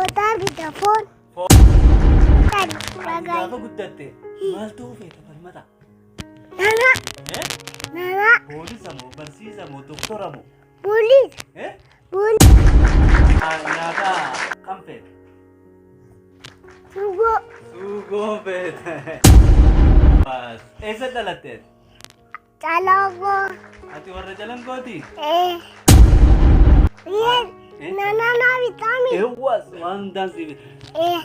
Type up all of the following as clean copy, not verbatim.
Nyaata bita foon. Ati Bagai. gaafa guddatte maal ta'uu feeta Falmata? Nana. Eh? Nana. Poolisa moo barsiisa moo doktora moo? Poolisa. Eh? Poolisa. Nyaata kam feeta? Sugoo. Suugoo feeta. Bas. Eessa dhalatte? Calangoo. Ati warra Calanqooti? Eh. Yee. Eh? Nana na bitami. Eewwas waan hundaan si bita. Eh.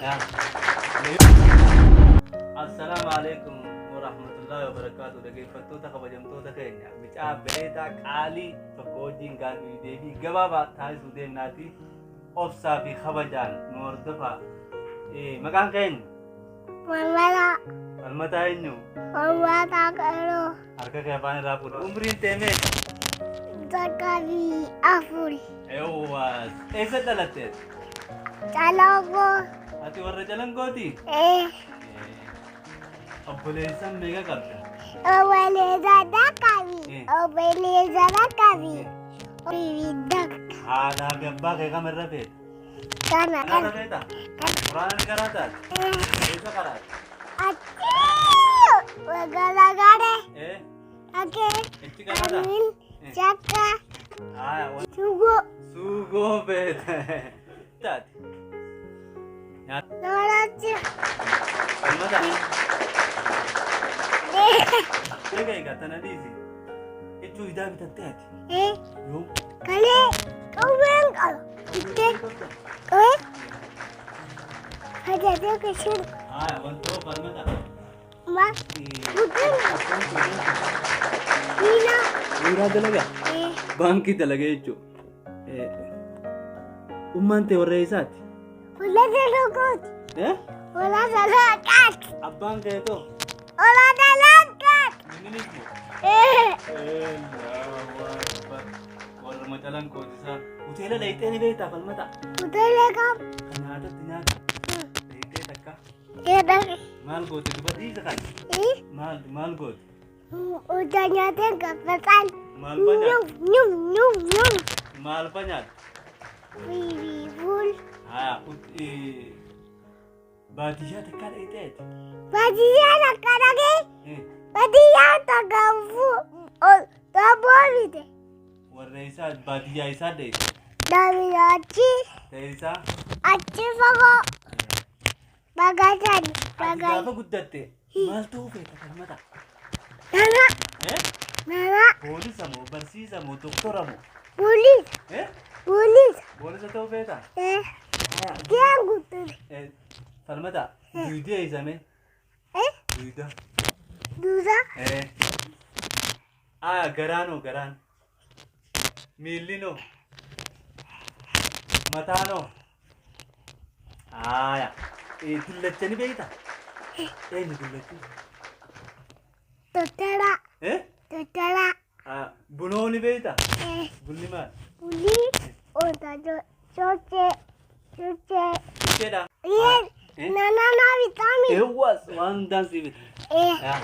Assalaamu alaikum warahmatullahi wabarakaatu. Dhaggeeffattoota kabajamtoota keenya mucaa bareedaa qaalii tokko wajjin gaaffii deebii gabaabaa taasisuu deemnaati. Obsaa fi kabajaan nu hordofaa. Maqaan keenya? Mamala. Falmataa eenyu? Mamala qaroo. Harka kee afaan irraa fuudhu. Umriin tee meeqa? 14. Eewwas. Eessa dhalatte? Calangoo. Ati warra Calanqooti? Eh. Obboleessa meeqa qabda? Obboleessa takkafi. Eh. Obboleessa takkafi. Dakka. Haadhaa fi abbaa kee kam irra feeta? Kana Kana kana. feeta? Quraana ni qaraataati? Eh. Eessa qaraata? Achi magaalaa gaaree. Eh? Akee. Itti qaraata? Amin. Chakka. Haa, Sugoo. suugoo feeta. Taati. Nyaata. Nooraachi. Falmata. Egaa egaa tana dhiisi. Ichuu idaa bitattee ati? Eh. Yoo. Kalee qawween qaba. Ittee qawwee. Hajjatee kashin Haa, wantoo Falmata. ma. Guddin. Miila. Dhiiraa dalagaa? Eh. Baankii dalagee jechuudha. Ummaan tee warra eessaati? Walaata lokooti. Eh? Walaata lokooti. Abbaan kee too? Walaata lokooti. Inninis moo? Eh. Warra macalan kootisaa. Hoteela dhayxee ni beektaa Falmata? Hoteela kam? Kan nyaatatti nyaata. Dhayxee takka. Jedha. Maal goote dubartii isa kan? Eh. Maal maal goote? Uda nyaateen gaffatan. Maal fa Nyum nyaata? nyum nyum nyum. Maal fa nyaata? Fiibii fuul. Haa, baadiyyaa takka dhayxeeti. Baadiyyaa takka dhaqee. Eh, Baadiyyaa takka daabboo bite. Warra isaa baadiyyaa isaa dhayxe. Daabila achi Ta'e isaa. achi fagoo. Bagatan Ati bagan. gaafa guddatte maal ta'uu feeta Falmata? Nana Eh? nana. Poolisa moo barsiisa moo doktora moo? Poolisa Eh? poolisa. Poolisa ta'uu feeta? Eh. Kiyaan guutuudha. Eh, Falmata, duudee eessame? Eh. Duuda. Duusa. Eh. Ah, garaanoo garaan. Miillinoo. Mataanoo. Haaya. Eh, dullacha ni beektaa? Eenyu dullachi? Tottara Eh? tottara. Ah, bunoo ni beektaa? Eh. Bunni maal? Bulii ota sochee sochee. Jedha. Yee. Eh? Nana na bitami. Eewwas waan hundaan si bita. Eh. Ah.